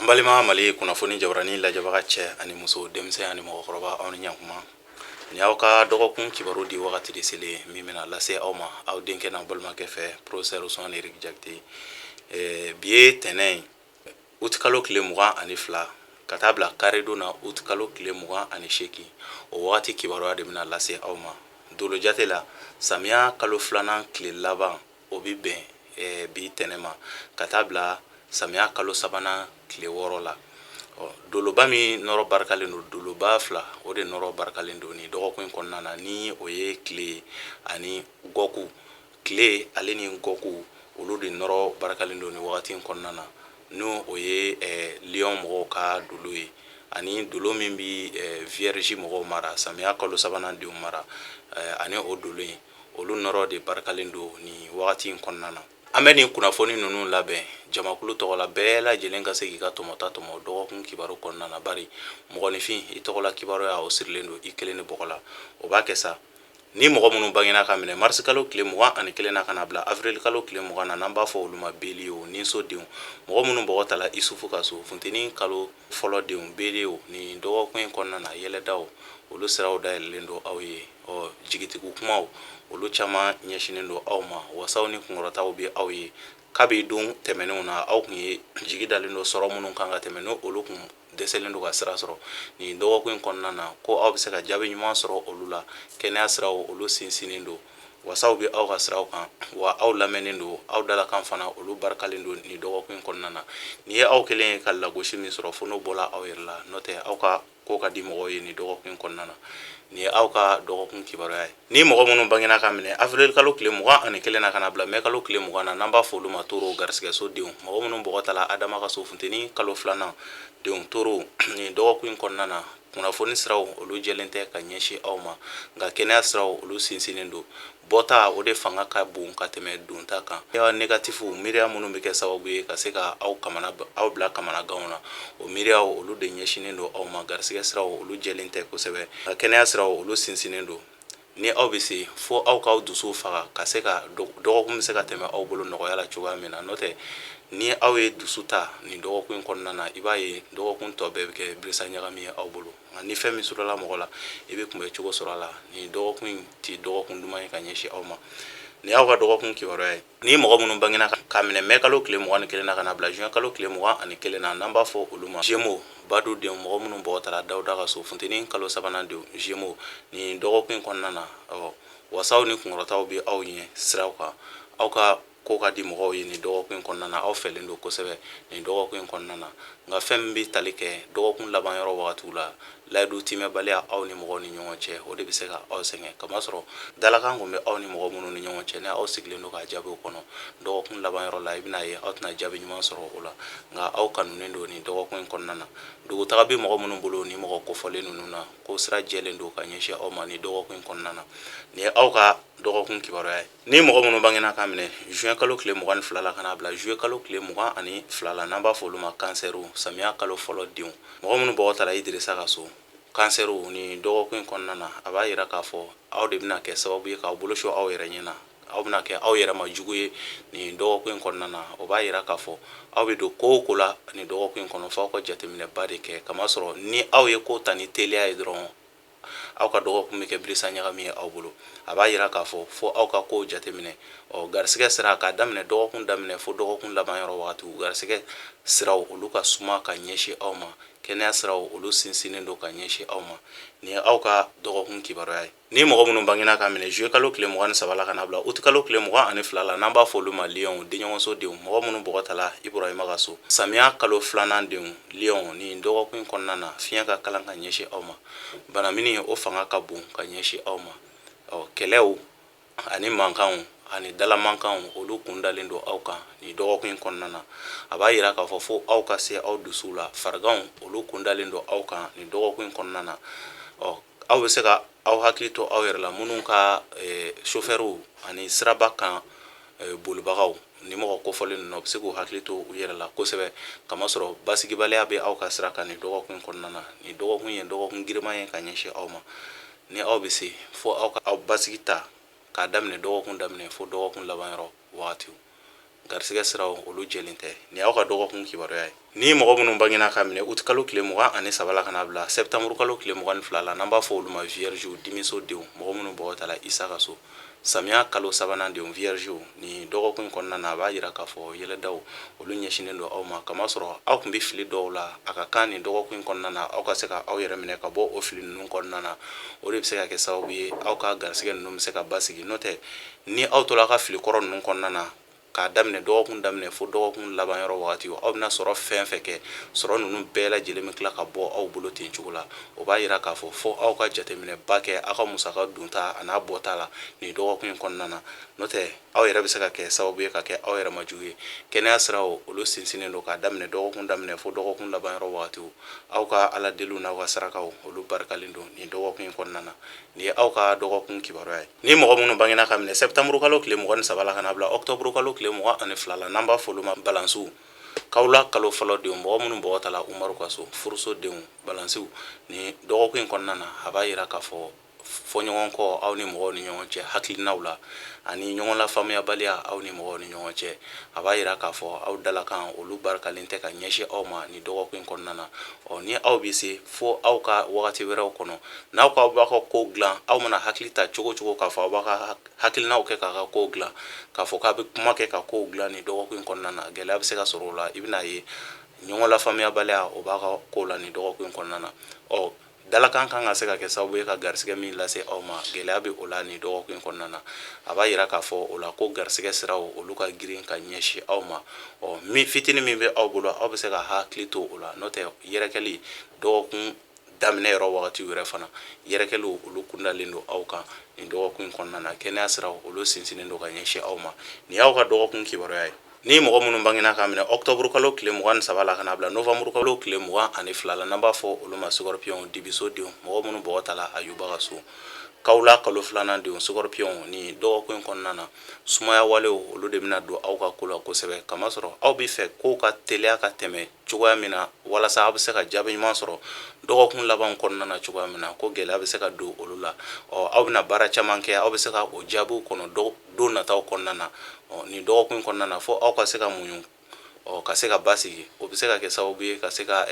An balima Mali kunnafoni jabarani lajɛbaga, cɛ ani muso, denmisɛn ani mɔgɔkɔrɔba, aw ni ɲakuma. Ni aw ka dɔgɔkun kibaru di wagati de selen min bɛna lase aw ma aw denkɛ n'aw balimakɛ fɛ, professeur Usman Eric Jakite. Bi ye tɛnɛn ye, utikalo tile 22 ka taa bila karidon na, utikalo tile 28, o wagati kibaruya de bɛna lase aw ma. Dolo jate la, samiya kalo filanan tile laban, o bɛ bɛn bi tɛnɛ ma ka taa bila samiya kalo sabanan tile 6 la. Doloba min nɔrɔ barikalen don, doloba fila, o de nɔrɔ barikalen don nin dɔgɔkun in kɔnɔna na, ni o ye tile ani gɔku. Tile ale ni gɔku, olu de nɔrɔ barikalen don nin wagati in kɔnɔna na, n'o o ye lion mɔgɔw ka dolo ye, ani dolo min bɛ vierge mɔgɔw mara, samiya kalo sabanan denw mara, ani o dolo in, olu nɔrɔ de barikalen don nin wagati in kɔnɔna na. An bɛ nin kunnafoni ninnu labɛn jamakulu tɔgɔ la, bɛɛ lajɛlen ka se k'i ka tɔmɔta tɔmɔ dɔgɔkun kibaru kɔnɔna na, bari mɔgɔninfin, i tɔgɔla kibaruya, o sirilen don i kelen de bɔgɔ la. O b'a kɛ sa, ni mɔgɔ minnu bangena ka minɛ marisi kalo tile 21 na ka na bila avril kalo tile 20 na, n'an b'a fɔ olu ma bélier, ninso denw, mɔgɔ minnu bɔgɔ tala Isufu ka so, funteni kalo fɔlɔ denw, bélier, nin dɔgɔkun in kɔnɔna na, yɛlɛdaw, olu siraw dayɛlɛlen don aw ye. Ɔ jigitigiw kumaw, olu caman ɲɛsinnen don aw ma. Wasaw ni kunkɔrɔtaw bɛ aw ye. Kabi don tɛmɛnenw na, aw kun ye jigi dalen don sɔrɔ minnu kan ka tɛmɛ, n'o olu kun dɛsɛlen don ka sira sɔrɔ nin dɔgɔkun in kɔnɔna na, ko aw bɛ se ka jaabi ɲuman sɔrɔ olu la. Kɛnɛya siraw, olu sinsinnen don. Wasaw bɛ aw ka siraw kan, wa aw lamɛnnen don, aw dalakan fana, olu barikalen don nin dɔgɔkun in kɔnɔna na. N'i ye aw kelen ye ka lagosi min sɔrɔ, fo n'o bɔla aw yɛrɛ la, n'o tɛ, aw ka ko ka di mɔgɔw ye nin dɔgɔkun in kɔnɔna na. Nin ye aw ka dɔgɔkun kibaruya ye. Ni mɔgɔ minnu bangena ka minɛ avril kalo tile 21 na ka na bila mɛ kalo tile 20 na, n'an b'a fɔ olu ma toro, garisigɛso denw, mɔgɔ minnu bɔgɔ tala Adama ka so, funteni kalo filanan denw, toro, nin dɔgɔkun in kɔnɔna na, kunnafoni siraw, olu jɛlen tɛ ka ɲɛsin aw ma, nka kɛnɛya siraw, olu sinsinnen don. Bɔta, o de fanga ka bon ka tɛmɛ donta kan. Négatifu miiriya minnu bɛ kɛ sababu ye ka se ka aw kamana, aw bila kamanaganw na, o miiriyaw, olu de ɲɛsinnen don aw ma. Garisigɛ siraw, olu jɛlen tɛ kosɛbɛ, nka kɛnɛya siraw, olu sinsinnen don. Ni aw bɛ se, fo aw k'aw dusu faga ka se ka dɔgɔkun bɛ se ka tɛmɛ aw bolo nɔgɔya la cogoya min na. N'o tɛ, ni aw ye dusu ta nin dɔgɔkun in kɔnɔna na, i b'a ye dɔgɔkun tɔ bɛɛ bɛ kɛ birisa ɲagami ye aw bolo. Nka ni fɛn min surala mɔgɔ la, i bɛ kunbɛ cogo sɔrɔ a la. Nin dɔgɔkun in ti dɔgɔkun duman ye ka ɲɛsin aw ma. Nin y'aw ka dɔgɔkun kibaruya ye. Ni mɔgɔ minnu bangena ka minɛ mɛ kalo tile 21 na ka na bila juin kalo tile 21 na, n'an b'a fɔ olu ma Gémeaux, badu denw, mɔgɔ minnu bɔgɔ tara Dawuda ka so, funteni kalo sabanan denw, Gémeaux, nin dɔgɔkun in kɔnɔna na, ɔ wasaw ni kunkɔrɔtaw bɛ aw ɲɛ siraw kan. Aw ka ko ka di mɔgɔw ye nin dɔgɔkun in kɔnɔna na. Aw fɛlen don kosɛbɛ nin dɔgɔkun in kɔnɔna na. Nka fɛn min bɛ tali kɛ dɔgɔkun laban yɔrɔ wagatiw la, layidu timɛbaliya aw ni mɔgɔw ni ɲɔgɔn cɛ, o de bɛ se ka aw sɛgɛn, kamasɔrɔ dalakan kun bɛ aw ni mɔgɔ minnu ni ɲɔgɔn cɛ, ni aw sigilen don k'a jaabi o kɔnɔ, dɔgɔkun laban yɔrɔ la, i bɛna ye aw tɛna jaabi ɲuman sɔrɔ o la. Nka aw kanunen don nin dɔgɔkun in kɔnɔna na. Dugutaga bɛ mɔgɔ minnu bolo, ni mɔgɔ kofɔlen ninnu na, ko sira jɛlen don ka ɲɛsin aw ma nin dɔgɔkun in kɔnɔna na. Nin ye aw ka dɔgɔkun kibaruya ye. Ni mɔgɔ minnu bangena ka minɛ juin kalo tile 22 la ka n'a bila juillet kalo tile 22 la, n'an b'a fɔ olu ma kansɛriw, samiya kalo fɔlɔ denw, mɔgɔ minnu bɔgɔ tara Idirisa ka so, kansɛriw, ni dɔgɔkun in kɔnɔna na, a b'a yira k'a fɔ aw de bɛna kɛ sababu ye k'aw bolo su aw yɛrɛ ɲɛ na. Aw bɛna kɛ aw yɛrɛ ma jugu ye nin dɔgɔkun in kɔnɔna na. O b'a yira k'a fɔ aw bɛ don ko o ko la nin dɔgɔkun in kɔnɔ, fo aw ka jateminɛba de kɛ, kamasɔrɔ ni aw ye ko ta ni teliya ye dɔrɔn, aw ka dɔgɔkun bɛ kɛ birisa ɲagami ye aw bolo. A b'a yira k'a fɔ fo aw ka kow jateminɛ. Ɔ garisigɛ sira, k'a daminɛ dɔgɔkun daminɛ fo dɔgɔkun laban yɔrɔ wagatiw, garisigɛ siraw, olu ka suma ka ɲɛsin aw ma. Kɛnɛya siraw, olu sinsinnen don ka ɲɛsin aw ma. Nin ye aw ka dɔgɔkun kibaruya ye. Ni mɔgɔ minnu bangena ka minɛ juillet kalo tile 23 la ka na bila août kalo tile 22 la, n'an b'a fɔ olu ma lion, denɲɔgɔnso denw, mɔgɔ minnu bɔgɔ tala Iburahima ka so, samiya kalo filanan denw, lion, nin dɔgɔkun in kɔnɔna na, fiɲɛ ka kalan ka ɲɛsin aw ma. Banamini, o fanga ka bon ka ɲɛsin aw ma. Ɔ kɛlɛw ani mankanw ani dalamankanw, olu kun dalen don aw kan nin dɔgɔkun in kɔnɔna na. A b'a yira k'a fɔ fo aw ka se aw dusuw la. Fariganw, olu kun dalen don aw kan nin dɔgɔkun in kɔnɔna na. Ɔ aw bɛ se ka aw hakili to aw yɛrɛ la. Minnu ka sofɛriw ani siraba kan bolibagaw, ni mɔgɔ kofɔlen ninnu, u bɛ se k'u hakili to u yɛrɛ la kosɛbɛ, kamasɔrɔ basigibaliya bɛ aw ka sira kan nin dɔgɔkun in kɔnɔna na. Nin dɔgɔkun ye dɔgɔkun giriman ye ka ɲɛsin aw ma. Ni aw bɛ se, fo aw ka aw basigi ta k'a daminɛ dɔgɔkun daminɛ fo dɔgɔkun laban yɔrɔ wagatiw. Garisɛgɛ siraw olu jɛlen tɛ. Nin y'aw ka dɔgɔkun kibaruya ye. Ni mɔgɔ minnu bangena ka minɛ uti kalo tile 23 la ka na bila sɛptanburu kalo tile 22 la, n'an b'a fɔ olu ma viergew, dimiso denw, mɔgɔ minnu bɔgɔ tala Isa ka so, samiya kalo sabanan denw, viergew, nin dɔgɔkun in kɔnɔna na, a b'a yira k'a fɔ yɛlɛdaw olu ɲɛsinnen don aw ma, kamasɔrɔ aw tun bɛ fili dɔw la. A ka kan nin dɔgɔkun in kɔnɔna na, aw ka se ka aw yɛrɛ minɛ ka bɔ o fili ninnu kɔnɔna na. O de bɛ se ka kɛ sababu ye aw ka garisɛgɛ ninnu bɛ se ka basigi. N'o tɛ, ni aw tora aw ka fili kɔrɔ ninnu kɔnɔna na, k'a daminɛ dɔgɔkun daminɛ fo dɔgɔkun laban yɔrɔ wagati, aw bɛna sɔrɔ fɛn fɛn kɛ, sɔrɔ ninnu bɛɛ lajɛlen bɛ tila ka bɔ aw bolo ten cogo la. O b'a yira k'a fɔ fo aw ka jateminɛba kɛ aw ka musaka donta an'a bɔta la nin dɔgɔkun in kɔnɔna na. N'o tɛ, aw yɛrɛ bɛ se ka kɛ sababu ye ka kɛ aw yɛrɛ ma jugu ye. Kɛnɛya siraw olu sinsinnen don k'a daminɛ dɔgɔkun daminɛ fo dɔgɔkun laban yɔrɔ wagatiw. Aw ka ala deliw n'aw ka sarakaw olu barikalen don nin dɔgɔkun in kɔnɔna na. Nin ye aw ka dɔgɔkun kibaruya ye. Ni mɔgɔ minnu bangena ka minɛ sɛptanburu kalo tile 23 la ka na bila ɔkutɔburu kalo tile 22 la, n'an b'a fɔ olu ma balansiw, kawula kalo fɔlɔ denw, mɔgɔ minnu bɔgɔ tala Umaru ka so, furuso denw, balansiw, nin dɔgɔkun in kɔnɔna na, a b'a yira k'a fɔ fɔɲɔgɔn kɔ aw ni mɔgɔw ni ɲɔgɔn cɛ hakilinaw la, ani ɲɔgɔn lafaamuyabaliya aw ni mɔgɔw ni ɲɔgɔn cɛ. A b'a yira k'a fɔ aw dalakan olu barikalen tɛ ka ɲɛsin aw ma nin dɔgɔkun in kɔnɔna na. Ɔ, ni aw bɛ se fo aw ka wagati wɛrɛw kɔnɔ, n'aw k'aw b'a ka kow dilan, aw mana hakili ta cogo cogo k'a fɔ aw b'a ka hakilinaw kɛ k'a ka kow dilan, k'a fɔ k'a bɛ kuma kɛ ka kow dilan nin dɔgɔkun in kɔnɔna na, gɛlɛya bɛ se ka sɔrɔ o la. I bɛna ye ɲɔgɔn lafaamuyabaliya o b'a ka kow la nin dɔgɔkun in kɔnɔna na. Ɔ, dalakan kan ka se ka kɛ sababu ye ka garisɛgɛ min lase aw ma, gɛlɛya bɛ o la nin dɔgɔkun in kɔnɔna na. A b'a yira k'a fɔ o la ko garisɛgɛ siraw olu ka girin ka ɲɛsin aw ma. Ɔ, min fitinin min bɛ aw bolo, aw bɛ se ka hakili to o la. N'o tɛ, yɛrɛkɛli dɔgɔkun daminɛ yɔrɔ wagati yɛrɛ fana, yɛrɛkɛliw olu kundalen don aw kan nin dɔgɔkun in kɔnɔna na. Kɛnɛya siraw olu sinsinnen don ka ɲɛsin aw ma. Nin y'aw ka dɔgɔkun kibaruya ye. Ni mɔgɔ minnu bangena k'a minɛ ɔkutɔburu kalo tile 23 la ka na bila novanburu kalo tile 22 la, n'an b'a fɔ olu ma scorpion, dibiso denw, mɔgɔ minnu bɔgɔ tala Ayuba ka so, kawula kalo filanan denw, scorpion, nin dɔgɔkun in kɔnɔna na, sumaya walew olu de bɛna don aw ka ko la kosɛbɛ, kamasɔrɔ aw bɛ fɛ kow ka teliya ka tɛmɛ cogoya min na, walasa aw bɛ se ka jaabi ɲuman sɔrɔ dɔgɔkun laban kɔnɔna na cogoya min na, ko gɛlɛya bɛ se ka don olu la. Ɔ, aw bɛna baara caman kɛ, aw bɛ se ka o jaabiw kɔnɔ don nataw kɔnɔna na. Ɔ, nin dɔgɔkun kɔnɔna na, fo aw ka se ka muɲu, ɔ, ka se ka basigi. O bɛ se ka kɛ sababu ye ka se ka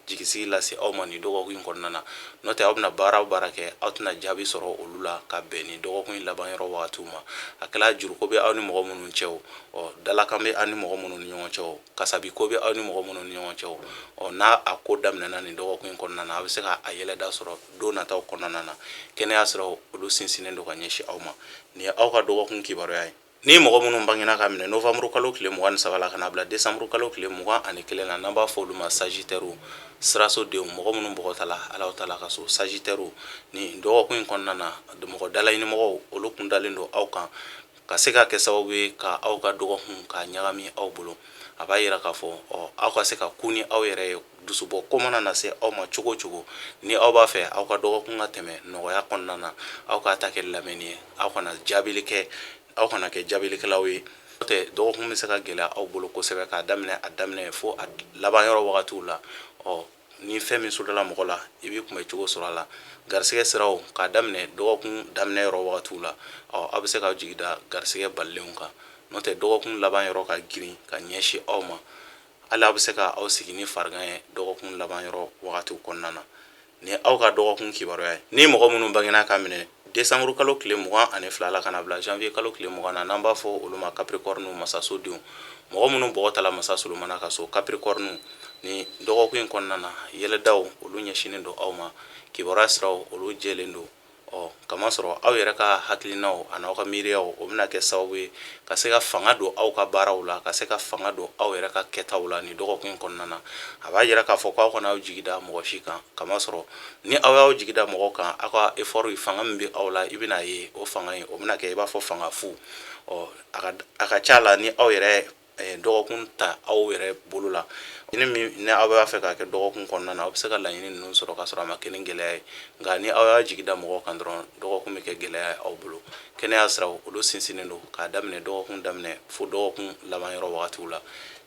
jigisigi lase aw ma nin dɔgɔkun in kɔnɔna na. N'o tɛ, aw bɛna baara o baara kɛ, aw tɛna jaabi sɔrɔ olu la ka bɛn nin dɔgɔkun in laban yɔrɔ wagatiw ma. A kɛla juruko bɛ aw ni mɔgɔ minnu cɛ o, ɔ, dalakan bɛ aw ni mɔgɔ minnu ni ɲɔgɔn cɛ o, kasabi ko bɛ aw ni mɔgɔ minnu ni ɲɔgɔn cɛ o, ɔ, n'a a ko daminɛna nin dɔgɔkun in kɔnɔna na, a bɛ se ka a yɛlɛda sɔrɔ don nataw kɔnɔna na. Kɛnɛya siraw olu sinsinnen don ka ɲɛsin aw ma. Nin ye aw ka dɔgɔkun kibaruya ye. Ni mɔgɔ minnu bangena ka minɛ novanburu kalo tile 23 la ka na bila desanburu kalo tile 21 na, n'an b'a fɔ olu ma sagittaire, siraso denw, mɔgɔ minnu bɔgɔ tala Alahu taala ka so, sagittaire, nin dɔgɔkun in kɔnɔna na, mɔgɔ dalaɲinimɔgɔw olu kun dalen don aw kan ka se ka kɛ sababu ye ka aw ka dɔgɔkun k'a ɲagami aw bolo. A b'a yira k'a fɔ, ɔ, aw ka se ka kun ni aw yɛrɛ ye. Dusubɔ ko mana na se aw ma cogo o cogo, ni aw b'a fɛ aw ka dɔgɔkun ka tɛmɛ nɔgɔya kɔnɔna na, aw k'a ta kɛ lamɛnni ye, aw kana jaabili kɛ, aw kana kɛ jaabilikɛlaw ye. N'o tɛ, dɔgɔkun bɛ se ka gɛlɛya aw bolo kosɛbɛ k'a daminɛ a daminɛ fo a laban yɔrɔ wagatiw la. Ɔ, ni fɛn min sudala mɔgɔ la, i b'i kunbɛ cogo sɔrɔ a la. Garisɛgɛ siraw, k'a daminɛ dɔgɔkun daminɛ yɔrɔ wagatiw la, ɔ, aw bɛ se k'aw jigi da garisɛgɛ balilenw kan. N'o tɛ, dɔgɔkun laban yɔrɔ ka girin ka ɲɛsin aw ma. Hali aw bɛ se ka aw sigi ni farigan ye dɔgɔkun laban yɔrɔ wagatiw kɔnɔna na. Nin ye aw ka dɔgɔkun kibaruya ye. Ni mɔgɔ minnu bangena ka minɛ desanburu kalo tile 22 la ka na bila janvier kalo tile 20 na, n'an b'a fɔ olu ma capricorne, masaso denw, mɔgɔ minnu bɔgɔ tala masa Solomana ka so, capricorne, ni dɔgɔkun in kɔnɔna na, yɛlɛdaw olu ɲɛsinnen don aw ma, kibaruya siraw olu jɛlen don. Ɔ, kamasɔrɔ aw yɛrɛ ka hakilinaw ani aw ka miiriyaw, o bɛna kɛ sababu ye ka se ka fanga don aw ka baaraw la, ka se ka fanga don aw yɛrɛ ka kɛtaw la nin dɔgɔkun in kɔnɔna na. A b'a yira k'a fɔ k'aw kana aw jigi da mɔgɔ si kan, kamasɔrɔ ni aw y'aw jigi da mɔgɔ kan, aw ka effort, fanga min bɛ aw la, i bɛna ye o fanga in o bɛna kɛ i b'a fɔ fanga fu. Ɔ, a ka ca la, ni aw yɛrɛ dɔgɔkun ta aw yɛrɛ bolo la, ni min ni aw b'a fɛ k'a kɛ dɔgɔkun kɔnɔna na, aw bɛ se ka laɲini ninnu sɔrɔ ka sɔrɔ a ma kɛ ni gɛlɛya ye. Nka ni aw y'a jigi da mɔgɔw kan dɔrɔn, dɔgɔkun bɛ kɛ gɛlɛya ye aw bolo. Kɛnɛya siraw olu sinsinnen don k'a daminɛ dɔgɔkun daminɛ fo dɔgɔkun laban yɔrɔ wagatiw la.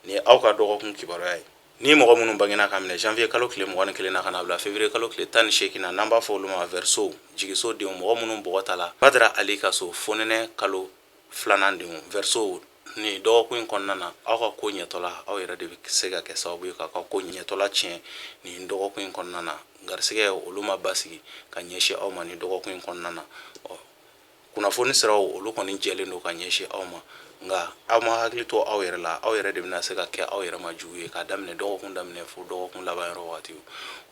Nin ye aw ka dɔgɔkun kibaruya ye. Ni mɔgɔ minnu bangena ka minɛ janvier kalo tile 21 na ka na bila février kalo tile 18 na, n'an b'a fɔ olu ma verseau, jigiso denw, mɔgɔ minnu bɔgɔ tala Badara Ali ka so, fonɛnɛ kalo filanan denw, verseau, Nin dɔgɔkun in kɔnɔna na, aw ka ko ɲɛtɔla, aw yɛrɛ de bɛ se ka kɛ sababu ye k'aw ka ko ɲɛtɔla tiɲɛ nin dɔgɔkun in kɔnɔna na. Garisigɛ olu ma basigi ka ɲɛsin aw ma nin dɔgɔkun in kɔnɔna na. Ɔ, kunnafoni siraw olu kɔni jɛlen don ka ɲɛsin aw ma, nka aw ma hakili to aw yɛrɛ la, aw yɛrɛ de bɛna se ka kɛ aw yɛrɛ ma jugu ye, k'a daminɛ dɔgɔkun daminɛ fo dɔgɔkun laban yɔrɔ waati.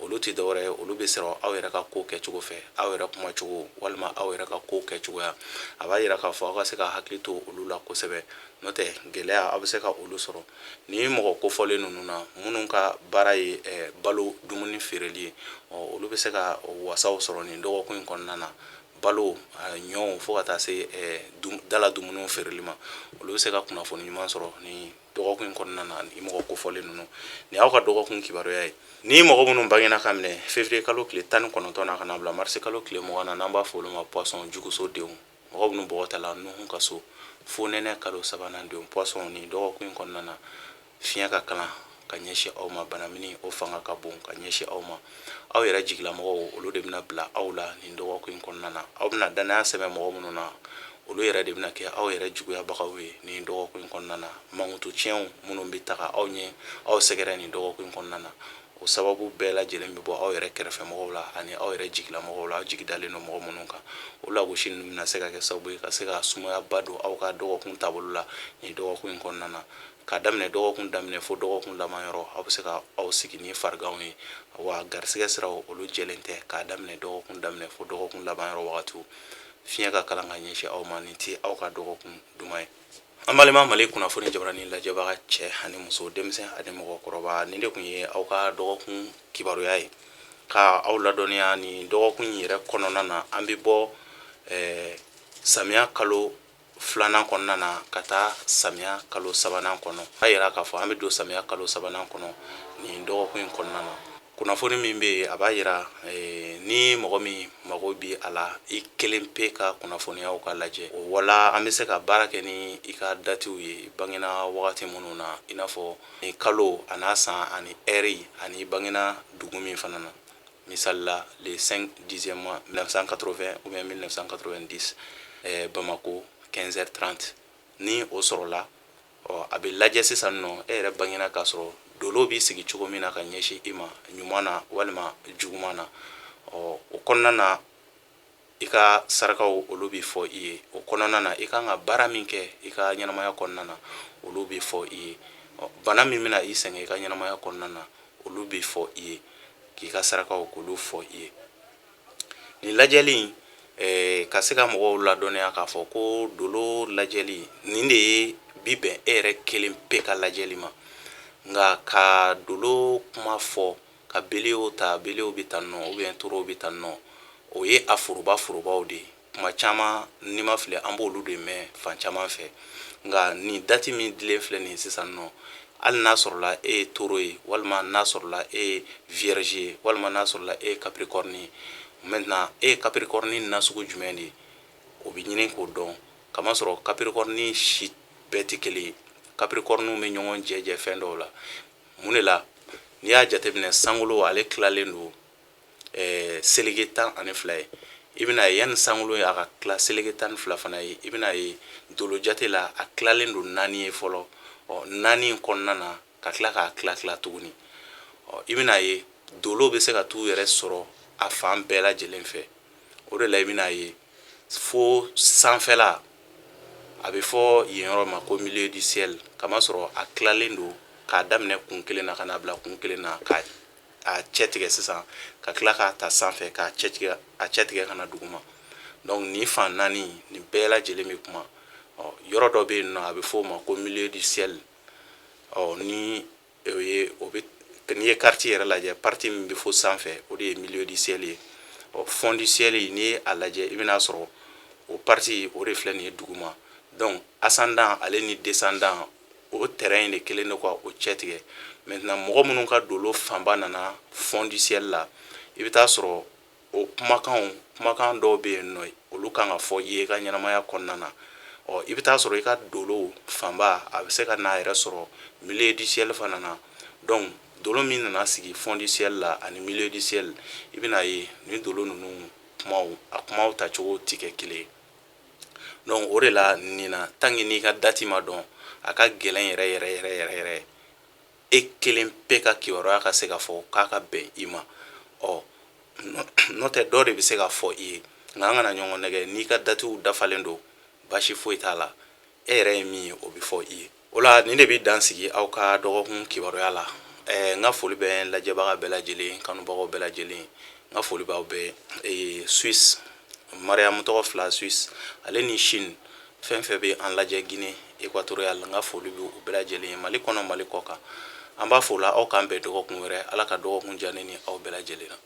Olu tɛ dɔwɛrɛ ye, olu bɛ sɔrɔ aw yɛrɛ ka ko kɛcogo fɛ, aw yɛrɛ kumacogo walima aw yɛrɛ ka ko kɛcogoya. A b'a yira k'a fɔ aw ka se ka hakili to olu la kosɛbɛ, n'o tɛ gɛlɛya aw bɛ se ka olu sɔrɔ. Ni mɔgɔ kofɔlen ninnu na, minnu ka baara ye balo dumuni feereli ye, ɔ, olu bɛ se ka wasaw sɔrɔ nin dɔgɔkun in kɔnɔna na. Balo, ɲɔw, fo ka taa se dala dumuniw feereli ma, olu bɛ se ka kunnafoni ɲuman sɔrɔ ni dɔgɔkun in kɔnɔna na. Ni mɔgɔ kofɔlen ninnu, nin y'aw ka dɔgɔkun kibaruya ye. Ni mɔgɔ minnu bangena ka minɛ février kalo tile 19 na ka na bila mars kalo tile 20 na, n'an b'a fɔ olu ma poisson, juguso denw, mɔgɔ minnu bɔgɔ tala Nuhu ka so, fo nɛnɛ kalo sabanan denw, poisson, nin dɔgɔkun in kɔnɔna na, fiɲɛ ka kalan ka ɲɛsin aw ma, banamini o fanga ka bon ka ɲɛsin aw ma. Aw yɛrɛ jigilamɔgɔw, olu de bɛna bila aw la nin dɔgɔkun in kɔnɔna na. Aw bɛna danaya sɛmɛ mɔgɔ minnu na, olu yɛrɛ de bɛna kɛ aw yɛrɛ juguyabagaw ye nin dɔgɔkun in kɔnɔna na. Mankutu tiɲɛw minnu bɛ taga aw ɲɛ, aw sɛgɛrɛ nin dɔgɔkun in kɔnɔna na, o sababu bɛɛ lajɛlen bɛ bɔ aw yɛrɛ kɛrɛfɛmɔgɔw la ani aw yɛrɛ jigilamɔgɔw la, aw jigi dalen don mɔgɔ minnu kan. O lagosi ninnu bɛna se ka kɛ sababu ye ka se ka sumayaba don aw ka dɔgɔkun taabolo la nin dɔgɔkun in kɔnɔna na. K'a daminɛ dɔgɔkun daminɛ fo dɔgɔkun laban yɔrɔ, aw bɛ se ka aw sigi ni fariganw ye, wa garisigɛ siraw olu jɛlen tɛ. K'a daminɛ dɔgɔkun daminɛ fo dɔgɔkun laban yɔrɔ wagatiw, fiɲɛ ka kalan ka ɲɛsin aw ma. Nin tɛ aw ka dɔgɔkun duman ye. An balima Mali kunnafoni jabarani lajɛbaga cɛ ani muso, denmisɛn ani mɔgɔkɔrɔba, nin de tun ye aw ka dɔgɔkun kibaruya ye, ka aw ladɔnniya nin dɔgɔkun yɛrɛ kɔnɔna na. An bɛ bɔ samiya kalo filanan kɔnɔna na ka taa samiya kalo sabanan kɔnɔ. A yira k'a fɔ an bɛ don samiya kalo sabanan kɔnɔ nin dɔgɔkun in kɔnɔna na. Kunnafoni min bɛ yen, a b'a yira ni mɔgɔ min mago bi a la, i kelen pe ka kunnafoniyaw ka lajɛ, o wala an bɛ se ka baara kɛ ni i ka datiw ye, i bangena wagati minnu na, i n'a fɔ ni kalo a n'a san ani ɛri ani i bangena dugu min fana na. Misali la, le 5 10e mois 1980 ou bien 1990, Bamako, 15h30. Ni o sɔrɔla, ɔ, a bɛ lajɛ sisan nɔ, e yɛrɛ bangena k'a sɔrɔ dolo b'i sigi cogo min na ka ɲɛsin i ma, ɲuman na walima juguman na. Ɔ, o kɔnɔna na, i ka sarakaw olu bɛ fɔ i ye. O kɔnɔna na, i kan ka baara min kɛ i ka ɲɛnamaya kɔnɔna na, olu bɛ fɔ i ye. Ɔ, bana min bɛna i sɛgɛn i ka ɲɛnamaya kɔnɔna na, olu bɛ fɔ i ye, k'i ka sarakaw k'olu fɔ i ye. Nin lajɛli ka se ka mɔgɔw ladɔnniya k'a fɔ ko dolo lajɛli nin de ye bi bɛn e yɛrɛ kelen pe ka lajɛli ma. Nka ka dolo kuma fɔ ka bélier ta, bélier bɛ tan nɔ ou bien taureau bɛ tan nɔ, o ye a foroba forobaw de ye. Kuma caman, n'i ma fili, an b'olu de mɛn fan caman fɛ. Nka nin date min dilen filɛ nin ye sisan nɔ, hali n'a sɔrɔla e ye taureau ye, walima n'a sɔrɔla e ye vierge ye, walima n'a sɔrɔla e ye capricorne ye, maintenant e ye capricorne nasugu jumɛn de ye, o bɛ ɲini k'o dɔn. Kamasɔrɔ capricorne si bɛɛ tɛ kelen ye. Capricorne bɛ ɲɔgɔn jɛ jɛ fɛn dɔw la. Mun de la? N'i y'a jateminɛ, sankolo ale tilalen don seleke 12 ye. I bɛna ye, yanni sankolo ye a ka tila seleke 12 fana ye, i bɛna ye dolo jate la, a tilalen don naani ye fɔlɔ. Ɔ, naani in kɔnɔna na, ka tila k'a tila tila tuguni. Ɔ, i bɛna ye dolo bɛ se ka t'u yɛrɛ sɔrɔ a fan bɛɛ lajɛlen fɛ. O de la, i bɛna ye fo sanfɛla, a bɛ fɔ yen yɔrɔ ma ko milieu du ciel, kamasɔrɔ a tilalen don k'a daminɛ kun kelen na ka n'a bila kun kelen na, ka a cɛ tigɛ sisan, ka tila k'a ta sanfɛ k'a cɛ tigɛ, a cɛ tigɛ ka na duguma. Donc nin fan naani nin bɛɛ lajɛlen bɛ kuma. Ɔ, yɔrɔ dɔ bɛ yen nɔ, a bɛ f'o ma ko milieu du ciel. Ɔ, ni o ye, o bɛ, n'i ye carte yɛrɛ lajɛ, partie min bɛ fo sanfɛ, o de ye milieu du ciel ye. Ɔ, fond du ciel, n'i ye a lajɛ, i bɛna sɔrɔ o partie o de filɛ nin ye duguma. Donc ascendant ale ni descendant, o terrain in de kelen don ka o cɛ tigɛ. Maintenant, mɔgɔ minnu ka dolo fanba nana fond du ciel la, i bɛ taa sɔrɔ o kumakanw, kumakan dɔw bɛ yen nɔ, olu kan ka fɔ i ye i ka ɲɛnamaya kɔnɔna na. Ɔ, i bɛ taa sɔrɔ i ka dolo fanba, a bɛ se ka n'a yɛrɛ sɔrɔ milieu du ciel fana na. Donc dolo min nana sigi fond du ciel la ani milieu du ciel, i bɛna ye ni dolo ninnu kumaw, a kumaw tacogo tɛ kɛ kelen ye. Donc o de la, nin na, tant que n'i ka date ma dɔn, A ka gɛlɛn yɛrɛ yɛrɛ yɛrɛ yɛrɛ yɛrɛ, e kelen pe ka kibaruya ka se ka fɔ k'a ka bɛn i ma. Ɔ, n'o tɛ, dɔ de bɛ se ka fɔ i ye. Nka an kana ɲɔgɔn nɛgɛ. N'i ka datiw dafalen don, baasi foyi t'a la. E yɛrɛ ye min ye, o bɛ fɔ i ye. O la, nin de bɛ dan sigi aw ka dɔgɔkun kibaruya la. N ka foli bɛ n lajɛbaga bɛɛ lajɛlen, kanubagaw bɛɛ lajɛlen. N ka foli b'aw bɛɛ. Suisse, Mariamu tɔgɔ fila, Suisse ale ni Chine, fɛn fɛn bɛ an lajɛ Guinée équatoriale, n ka foli bɛ u bɛɛ lajɛlen ye, Mali kɔnɔ, Mali kɔ kan. An b'a fɔ o la, aw k'an bɛn dɔgɔkun wɛrɛ. Ala ka dɔgɔkun diya ne ni aw bɛɛ lajɛlen na.